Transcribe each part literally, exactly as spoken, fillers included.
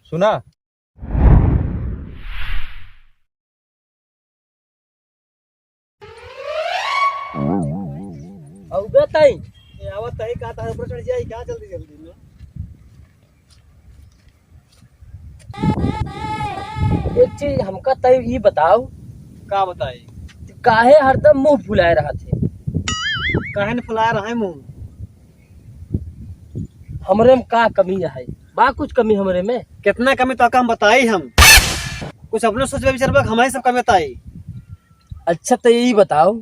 सुना। अउबे तई। ए, आवत तई का, तारे ऊपर चढ़ जाई का जल्दी जल्दी में? एक चीज हमका तई ई बताओ। का बताई? काहे हरदम मुंह फुलाए रहत है? काहे न फुलाए रहे मुंह? हमरे में का कमी है? बा कुछ कमी हमरे में? कितना कमी तो का हम बताई हम? कुछ अपने सोचबे विचारबे, हमारी सब कमी बताई। अच्छा, तो यही बताओ,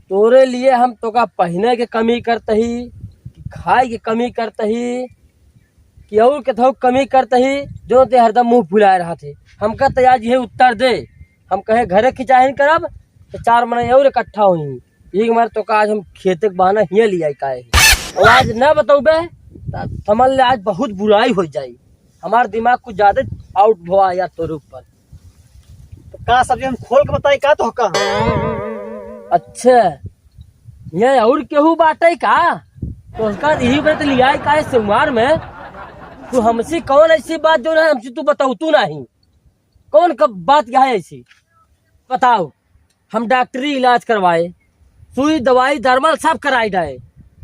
तोरे लिए हम तोका पहिने के कमी करत ही, कि खाए के कमी करत ही, कि और केतहु कमी करत ही, जो ते हरदम मुंह फुलाए रहत है? हमका तो आज ये उत्तर दे। हम कहे घरे खिंचाहिन करब, तो चार मनई और इकट्ठा होई। यही मारे तोका आज हम खेते के बहाना हियाँ लियाई काहे। और आज ना बतौबे, तो समझ ले आज बहुत बुराई हो जाई। हमार दिमाग कुछ ज्यादा आउट भवा यार तोरे ऊपर। तो का सब्जी हम खोल के बताई का तोहका? अच्छा, ये और केहू बाटे का? तोहका यही बरत लियाई काहे सोमवार में? तू हमसे कौन ऐसी बात जो है हमसे तू बताऊ तू नहीं? कौन कब बात क्या है ऐसी? बताओ, हम डॉक्टरी इलाज करवाए, सुई दवाई दरमल सब कराई डाए,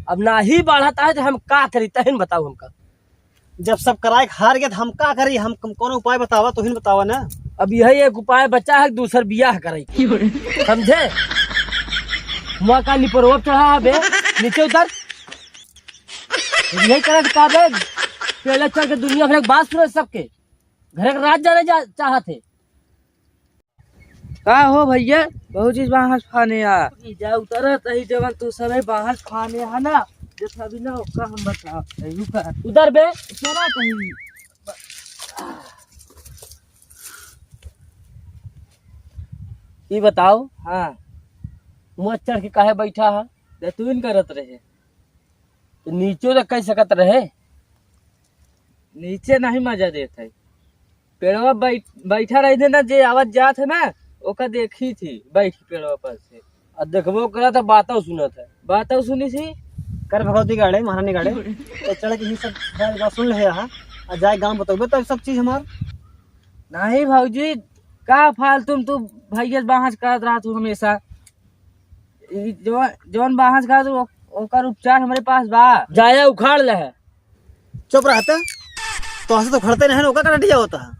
अब नाही बढ़त है तो हम का करी? तहिन बताओ हमका। जब सब कराए के हार गए तो हम का करी? हम, हम कौन उपाय बतावा, तू ही बतावा ना। अब यही एक उपाय बचा है, दूसर बियाह करे के। समझे? हुआ का निपरवा चढ़ा है बे, नीचे उतर। यही करे का बे, पहले चल के दुनिया भर के बात सुने सबके, घर के राज जाने जा, चाहत है। का हो भैया, बहुत चीज बाहर फाने आ। ई जा उतरत ही जवन तू सबे बाहर फाने है ना, जे सभी ना ओका हम बताओ। रुका। उधर बे। चला कहीं। ई बताओ। हाँ। मुँह चढ़ के काहे बैठा है? दतुइन करत रहे। तो नीचे तो कह सकत रहे। नीचे नहीं मजा देत है। पेड़वा बैठ-, बैठा रही थे ना, जे आवत जात है ना, ओका देखी थी बैठ के पेड़वा पर से। आ देखबो करा तो बातों सुनत है। बातों सुनी थी। कर भगवती गाड़े, महारानी गाड़े। तो चढ़ के ही सब बात सुन ले हा। आ जाए गाँव बतौबे तब सब चीज हमार। नहीं भौजी, का फालतू में तू भैया बाहर करत रहा तू हमेशा। ई जौन, जौन बाहर करत ओ-, ओकर उपचार हमरे पास बा। जाया उखाड़ ले है। चुप रहता, तो हंसे तो खड़ते नहीं, ओकर का डटिया होता है।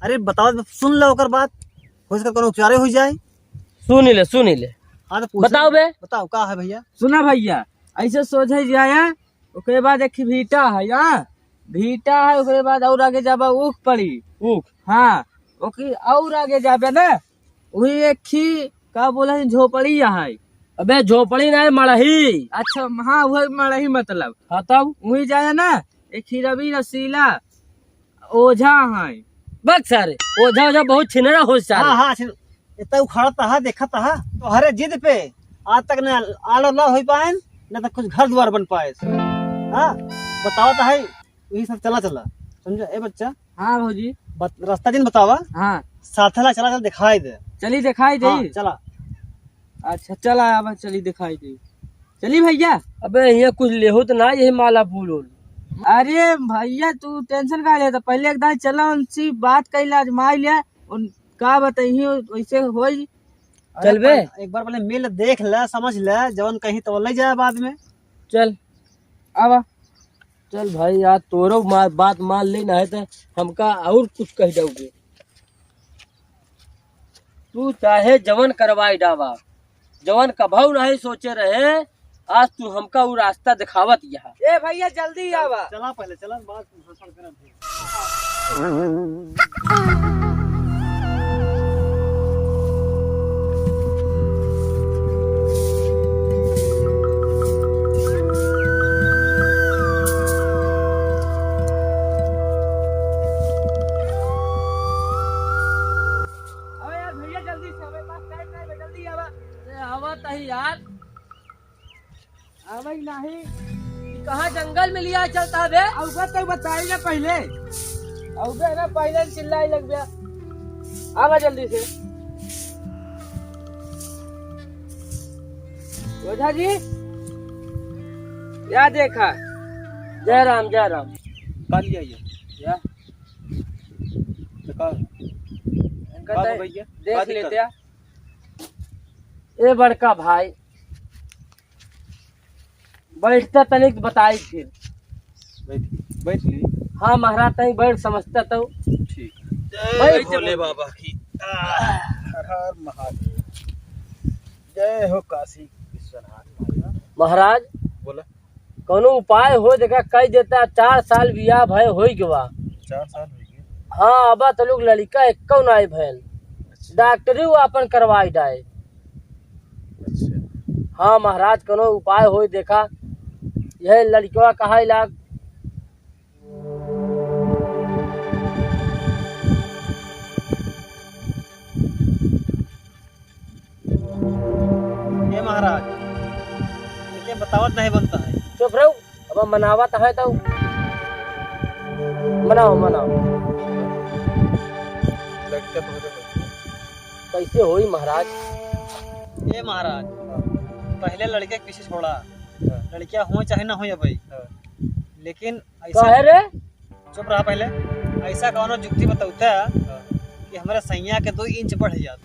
अरे बताओ, सुन ले ओकर बात, हो सके कोनो उपचारे हो जाए। सुन ले, सुन ले। हाँ, तो पूछो। बताओ बे। बताओ, का है भैया? सुना भैया, ऐसे सोझे जाया, ओकरे बाद एक ठे भीटा है, हाँ? भीटा है, ओकरे बाद और आगे जाबा ऊख पड़ी। ऊख? हाँ, ओकरे और आगे जाबे ना, वही एक ही, का बोला है, झोपड़ी यहाँ है। अबे झोपड़ी ना है, मड़ही। अच्छा, हाँ, वही मड़ही मतलब। हाँ, तब? वही जाए ना, एक ही रवि रसीला ओझा है। बक सारे, ओझा, ओझा बहुत छिनरा हो सारे। हाँ, हाँ, छिन-, इतना उखाड़ता है, देखता है, तो हरे जिद पे आज तक ना आलो ना हो पाए, ना तो कुछ घर द्वार बन पाए। हाँ, बताओ तो है, यही सब चला चला, समझा? ए बच्चा, हाँ भौजी। बत-, रास्ता जिन बतावा। हाँ। साथे ला चला, चल दिखाई दे। चली दिखाई दे। हाँ, चला। अच्छा, चला, अब चली दिखाई दे। चली भैया। अबे, यहाँ कुछ लेहो तो ना, यही माला फूल उल। अरे भैया, तू tension का लेता? पहले एक दाई चला, उनसे बात कैला, आजमाई ले, उन का बताई, वैसे होई। अरे चल बे। पर एक बार पहले मिल देख ले, समझ ले, जवन कहीं तो ले जाए बाद में। चल। आवा। चल भाई यार, तोरो मा-, बात मान ले, ना है तो हमका और कुछ कह जाओगे। तू चाहे जवन करवाई डावा, जवन कभऊ नहीं सोचे रहे, आज तू हमका उ रास्ता दिखावत यहाँ। ए भैया, जल्दी आवा। चला पहले, चला, बात भाषण करत है। अबे यार भैया, जल्दी से, हमारे पास time नहीं है, जल्दी आवा। अरे आवा तही यार। अबे नहीं। कहाँ जंगल में लिया चलता बे? अउबे तो बताई ना पहले। अउबे ना पहले चिल्लाई लग गया। आवा जल्दी से। ओझा जी, या देखा। जय राम, जय राम। का लिया ये? या। तो का? इनका का तो भैया? देख का दिक्कत? लेते हैं। ए बड़का भाई, बैठता तनिक बताई फिर। बैठ, बैठ ली। हाँ महाराज, तनिक बैठ समझता तो। ठीक। बैठ जय भोले बाबा की। हर हर महादेव। जय हो काशी विश्वनाथ महाराज। महाराज, बोला। कौनो उपाय हो, देखा, कह देता, चार साल बियाह भय होई गवा। चार साल हो गए। हाँ, अब तो लोग लड़का एक्को नाई भयल। अच्छा। डॉक्टरी वो अपन करवाई डाए। अच्छा। हाँ महाराज, कौनो उपाय होई, देखा, यह लड़कवा कहा इलाज। ए महाराज, इनके बतावत नहीं बनता है। चुप रहो, अब मनावत है तो मनाओ, मनाओ। लड़का तो होते बनते। कैसे होई महाराज? ए महाराज, पहले लड़के के पीछे छोड़ा, हाँ। लड़कियां हो चाहे ना हो भाई, हाँ। लेकिन ऐसा काहे रे? चुप रहा पहले। ऐसा कौनो जुक्ति बतौता हाँ। कि हमारे सैया के दो इंच बढ़ जात।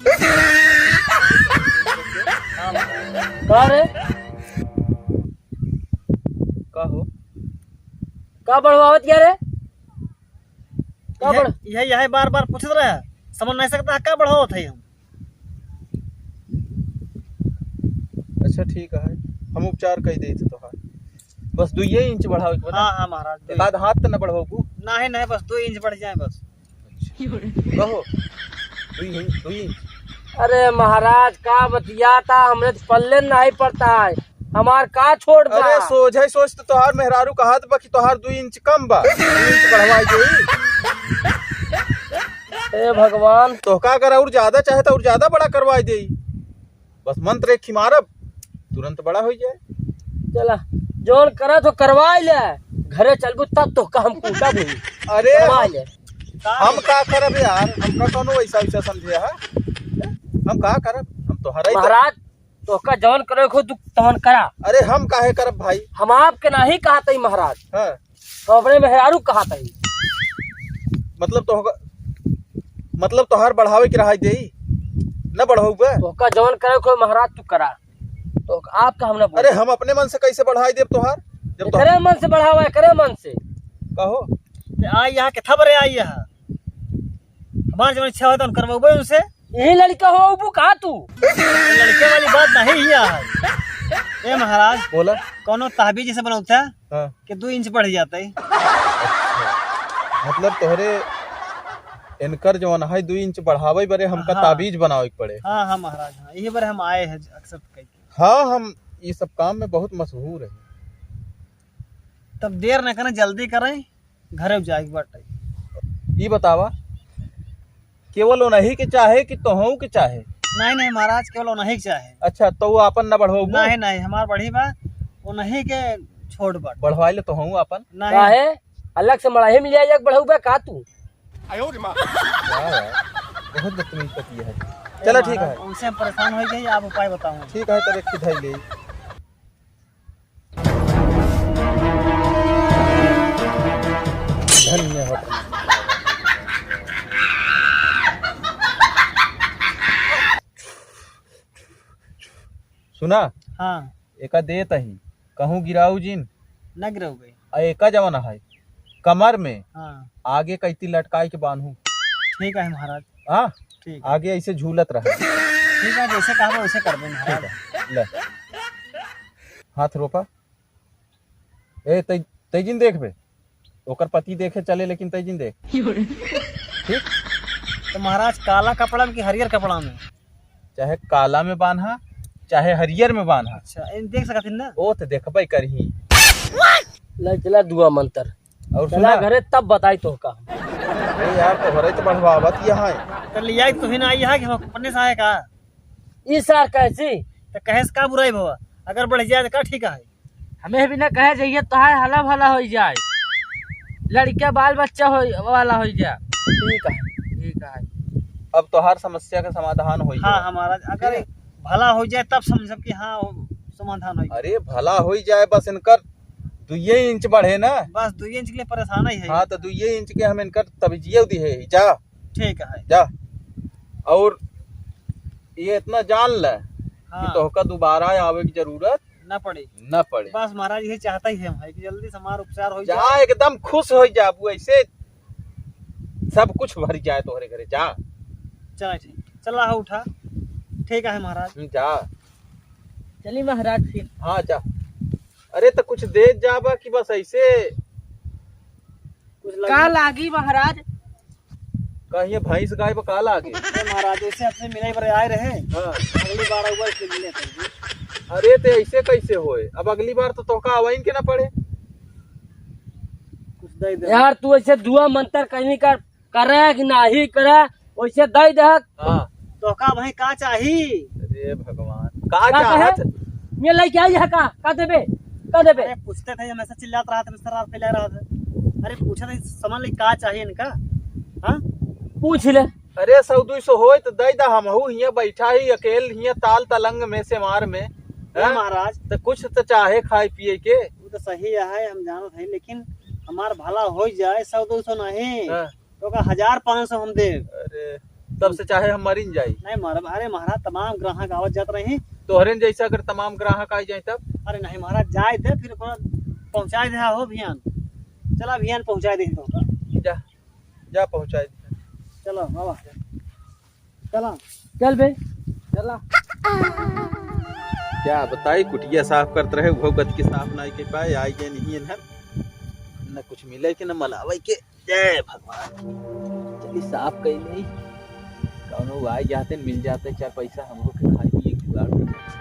हाँ। का रे? का हो? का बढ़वावत गया रे? का यह, बढ़- यह, यह बार बार पूछत रहे, समझ नहीं सकता है का बढ़ावत है हम। अच्छा ठीक है, हम उपचार कई देई थे तोहार। बस दुइये इंच बढ़ावे के बा। हाँ, हाँ महाराज, दुई। एक आध हाथ तो न बढ़ाबू? नहीं, नहीं, बस दुई इंच बढ़ जाए बस। अच्छा। कहो, दुई इंच, दुई इंच। अरे महाराज, का बतियाता, हमरे तो पल्ले नहीं पड़ता है, हमार का छोड़ बा? अरे सोझे सोच तो तोहार मेहरारू कहत बा कि तोहार दुई इंच कम बा, दुई इंच बढ़वाई देई। हे भगवान। तोहका अगर और ज्यादा चाहे तो और ज्यादा बड़ा करवाई देई। बस मंत्र एक ही मारब, तुरंत बड़ा हो जाए। चला, जौन करा तो करवाई ले, घरे चलबू तब तोहका हम कूटब ही। अरे करवाई हम, ले। हम का करब यार, हमका कौनो वैसा वैसा समझे है? हम का करब? हम तो हराई तो महाराज, तोहका जौन करे को तू तौन करा। अरे हम काहे करब भाई? हम आपके नाही कहत हई महाराज। हाँ। तो अपने मेहरारू कहत हई। मतलब तो होगा, मतलब तोहार बढ़ावे के रहाई देई, न बढ़ाऊ बे? तोहका जौन करे को महाराज तू करा। तो आपका हम ना बोल। अरे हम अपने मन से कैसे बढ़ाई देब तोहार? जब तो एकरे मन से बढ़ावा, एकरे मन से। कहो। ते आई यहाँ के थबरे आई यहाँ। हमार जवन इच्छा होता, हम करवाबे उनसे। यही लड़का हो, अबू कहा तू? लड़के वाली बात नहीं ही है। ए महाराज, बोला। कौनो ताबीज जैसे बनौता हाँ। कि दो इंच बढ़ जाता है। अच्छा। मतलब तोहरे इनकर जवन है, दो इंच बढ़ावे बरे हमका हाँ। ताबीज बनावे के पड़े। हाँ, हाँ महाराज, हाँ, यही बरे हम आए हैं accept करके। हाँ, हम ये सब काम में बहुत मशहूर है। तब देर न करें, जल्दी करें। घरे जाए के बाटे। ई बतावा, केवल ओनही के चाहे कि तोहू के चाहे? नहीं, नहीं महाराज, केवल ओनही के चाहे। अच्छा, तो वो आपन ना बढ़वाऊ? नहीं, नहीं, हमार बढ़ी बा, ओनही के छोड़ बाटे। बढ़वाई ले तोहू आपन। नहीं। काहे? अलग से मड़ाही में ले आइए, बढ़ऊ बा का तू? क्या यार, बहुत बदतमीज पति है। चला, ठीक है। उनसे हम परेशान हो गए, आप उपाय बताओ। ठीक है, तब एक ठे धई ले। धन्य हो तुम। सुना? हाँ। एका देत ही, कहूँ गिराऊ जिन। न गिराऊ बे। आ एका जवन है, कमर में हाँ। आगे कैती लटकाई के बांधू। ठीक है महाराज। हाँ? ठीक है। आगे ऐसे झूलत रहे। ठीक है, जैसे कहबे वैसे करबे महाराज। ठीक है, ले। हाथ रोपा। ए, तै-, तै जिन देखबे। ओकर पति देखे चले, लेकिन तै जिन देख। ठीक? तो महाराज, काला कपड़ा में कि हरियर कपड़ा में? चाहे काला में बांधा, चाहे हरियर में बांधा। अच्छा, इन देख सकत हन ना? ओ, तो देखबे करही। ले चला दुआ मंतर। और चला सुना? घरे तब बताई तोहका। ए यार, तोहरे तो बढ़वावत यहाँ है। तो ले आई तो ही ना आई है कि हम अपने से आए का? ई सार कैसी? तो कहे से का बुराई भवा? अगर बढ़ जाए तो का ठीक है? हमें भी ना कहे जाइए, तोहार हला भला हो जाए, लड़का बाल बच्चा हो वाला हो जाए। ठीक है। ठीक है। अब तोहार समस्या का समाधान हो हाँ, जाए। हमारा अगर ठीक है। भला हो जाए तब समझब कि हाँ, वो समाधान होई। अरे भला होई जाए, बस इनकर दुइये इंच बढ़े ना। बस दुइये इंच के लिए परेशान ही है। हाँ, तो दुइये इंच के हम इनकर तबीजियो दिहे ही, जा। ठीक है। जा। और ये इतना जान ले कि हाँ। तोहका दोबारा आवे की जरूरत ना पड़े। ना पड़े। बस महाराज यही चाहता ही हम है कि जल्दी से हमारा उपचार हो जा, जाए। एकदम खुश हो जाबू, ऐसे सब कुछ भर जाए तोहरे घरे। जा। चला ठीक, चला हो उठा। ठीक है महाराज। हम्म, जा। चली महाराज फिर। हाँ, जा। अरे तो कुछ दे जाबा कि बस ऐसे कुछ का लागी? लागी महाराज? कहिए भैंस गाय बा का लागे? अरे महाराज, वैसे अपने मिले बरे आए रहे। हाँ। अगली बार आऊंगा, इसलिए मिले थे। अरे ते ऐसे कैसे होए? अब अगली बार तो तोहका आवाइन के ना पड़े। कुछ दे दे। यार तू ऐसे दुआ मंत्र कहीं कर, करे कि नाही करे, वैसे दे दे। हाँ। तोहका भाई का चाही? अरे भगवान, का का चाहत? कहे? ये लेके आई है का? का देबे? का देबे? अरे पूछते थे, हमेशा चिल्लात रहा था, हमेशा रात फैला रहा था। अरे पूछा था, समझ ले का चाहिए इनका? हाँ? पूछ ले। अरे सौ दुई सौ होए तो दे दा, हमहू हियाँ बैठा ही अकेल हियाँ ताल तलंग में से मार में। ए हाँ? महाराज। तो कुछ तो चाहे खाए पिए के। वो तो सही है, हम जानत है, लेकिन हमार भला हो जाए, सौ दो सौ नहीं। हाँ। तो का हजार पाँच सौ हम देब। अरे, तब से चाहे हम मरिन जाई। नहीं मरब। अरे महाराज, तमाम ग्राहक आवत जात रही। तोहरेन जैसा अगर तमाम ग्राहक आ जाए तब? अरे नहीं महाराज, जाए दे, फिर ओकरा पहुँचाए दे हो भियान। चला भियान पहुँचाए दे तो का। जा, जा पहुँचाए दे। चलो बाबा, चला। चल बे, चला। क्या बताई, कुटिया साफ करत रहे, वो गत के साफ नाई के पाए, आई गए नहीं इन्हन। न कुछ मिले के, न मलावे के। जय भगवान। चली साफ कई ले। कौनो भाई जाते मिल जाते चार पैसा, हमको के खाई पिए के जुगाड़ हो जाए।